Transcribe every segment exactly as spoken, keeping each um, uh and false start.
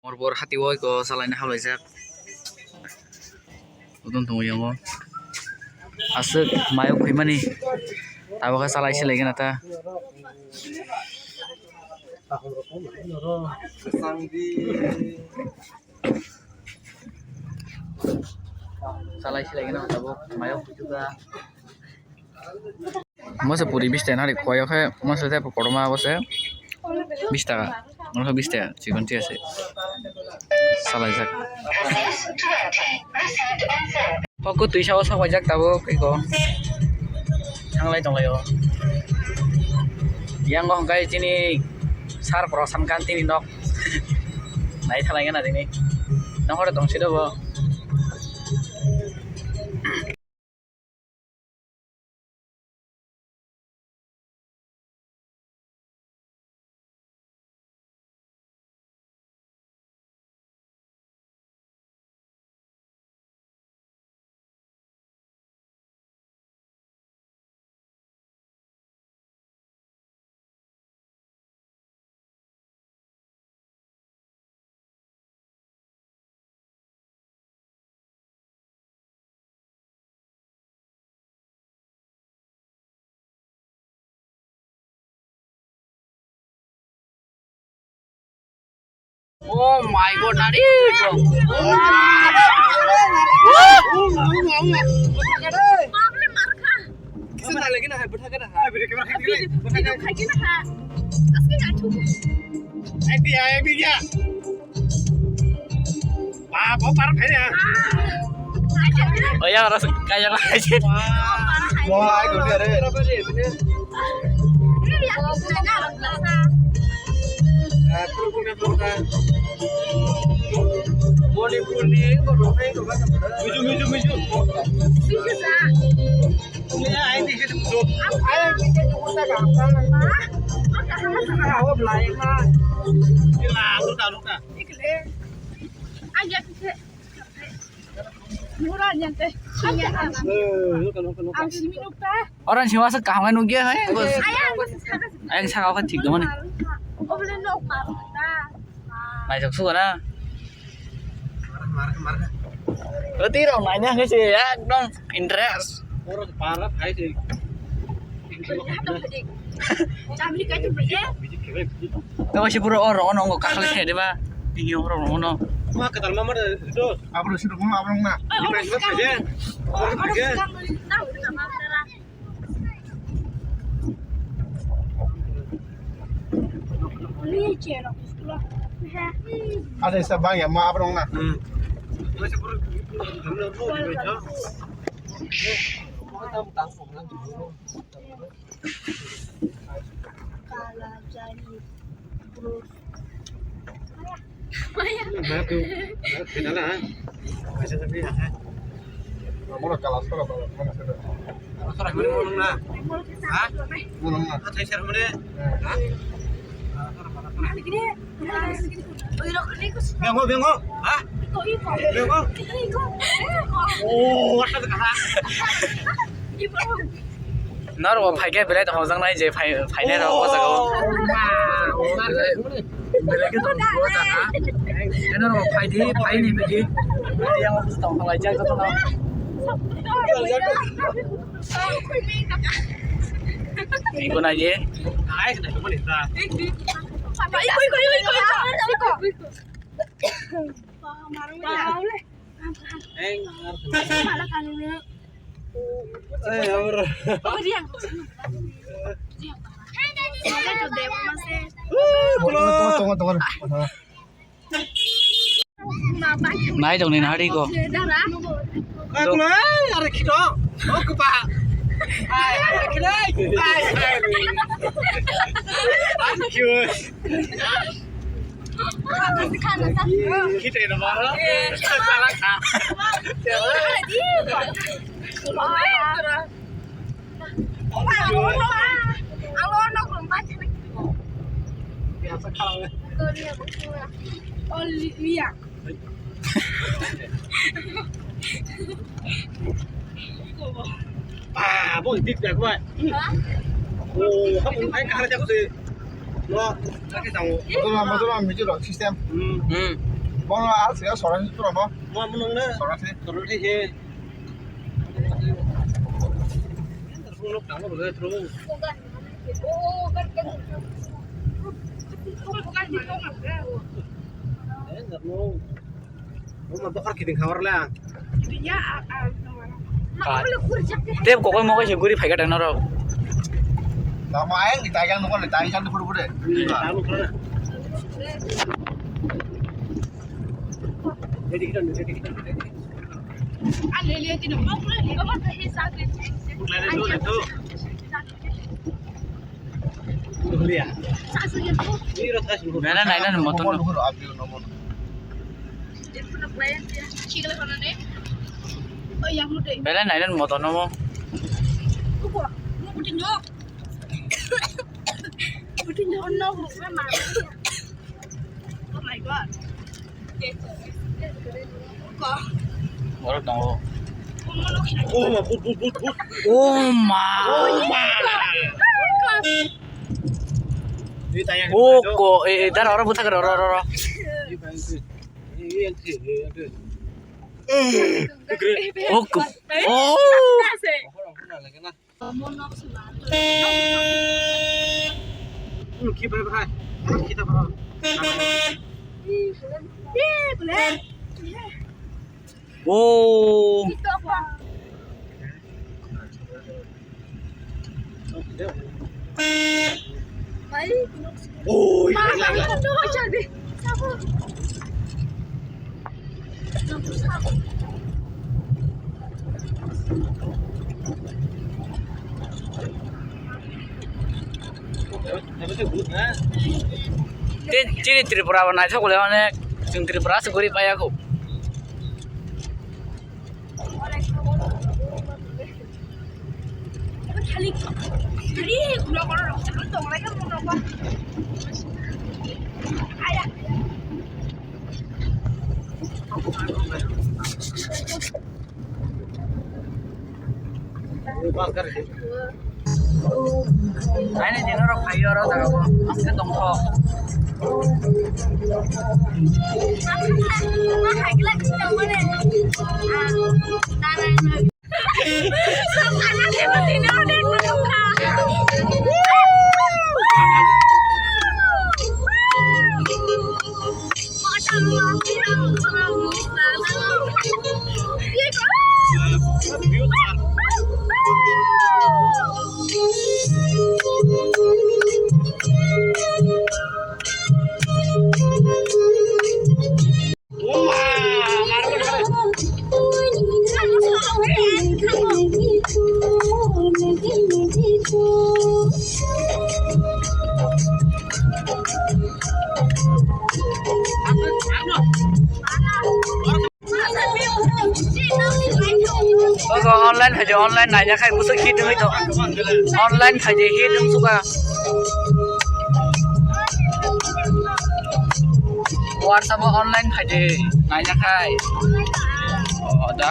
Morbor hati o iko salaina hamlaijak. Udon tongo yango. Aswk mayo khwimani. Tabokhe salai se laigena ta. Salai se laigena tabok mayo khwituka. Mose puri bish taka nari koi o khe mose tei kotorma bo se bish taka, mokhe bish taka chikon thik ase salaijak. Hoko twisa o sok paijak tabuk eko thanglai tonglaio. Yang o hwnkhe chini sir Prasan Kanti ni nok nai thanglaina tini nohoro tongsi dobo. Oh my God, nari. Kisa na lagi na hai, butha ka na hai. Video camera khai, video khai na hai. Ai, dia, ai, dia. Ba, ba, par khai ya. Oh, ya, orang kaya lah. Wah, itu dia, re. Manipur ni, miju, miju, miju. Orang sih masa kaham nugya hai. Ayang saka khe thik dong ni. Naisok sugo na. Roti rok naina hwnkhe se ekdom interest. Tamo se pura o rok no kakhwlai khe diba. Tini o rok no. Abro se rok no abro na. Ada isa bang ya ma abro na. Hmm. Bengo, bengo, ha? Bengo? Oh, what the hell? Norok bo phaikhe belai tongthokjaknai je phai-, phainai rok o jaga o. Belai khe tongthok o jaga. Norok bo phaidi, phaini phaidi. Yang tongthok laijak jotono. Iko naidi. Nai dong ni nari ko. Ah, bo dik dak bai. Oh, ha, ai ka ha ja ko se. No, ta ke tang. Motor, motor, motor system. Hmm. Hmm. Mo a se sora se tro mo. Mo mo nang na. Sora se. Sora se he. Mo ma bokar kiting khabar la. Tei kokoi mokoi se guri phaikha tei norok. Tamo ayang ni tayang nukon ni tayang san pura pura. Bela naina ni moto no. Bela naina ni moto no mo. Oh my God. Borok tongo. Oh ma, put, put, put, put. Oh ma. Oh ma. Oh ko, eh, eh, dar oro buta karo, oro, oro. Oh ko. Oh. Oh. Oh. Te chini Tripura bo naithok le onek, chwng Tripura se guri paya kho. Aini dino rok phaio oro jaga bo. Aske tongkho. Ogo online phaidi, online naina khai buso hit wngwi tong. Online phaidi hit wng suka. WhatsApp o online phaidi naina khai. O da.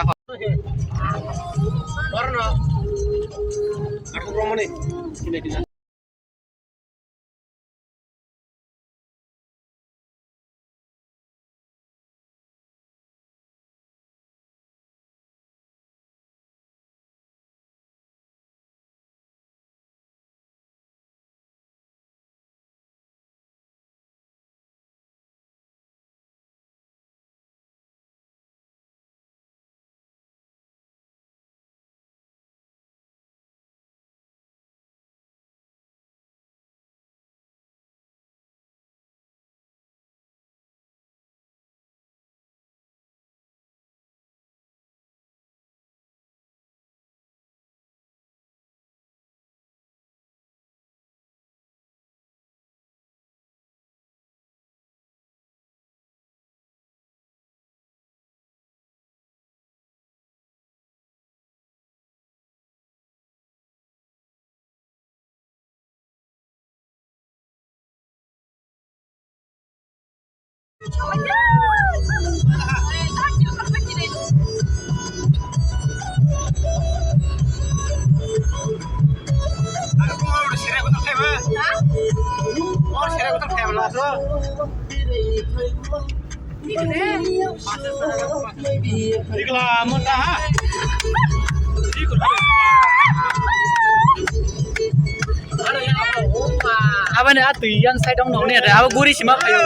Abani a twi yang side wng nong ne abo guri sima phaio.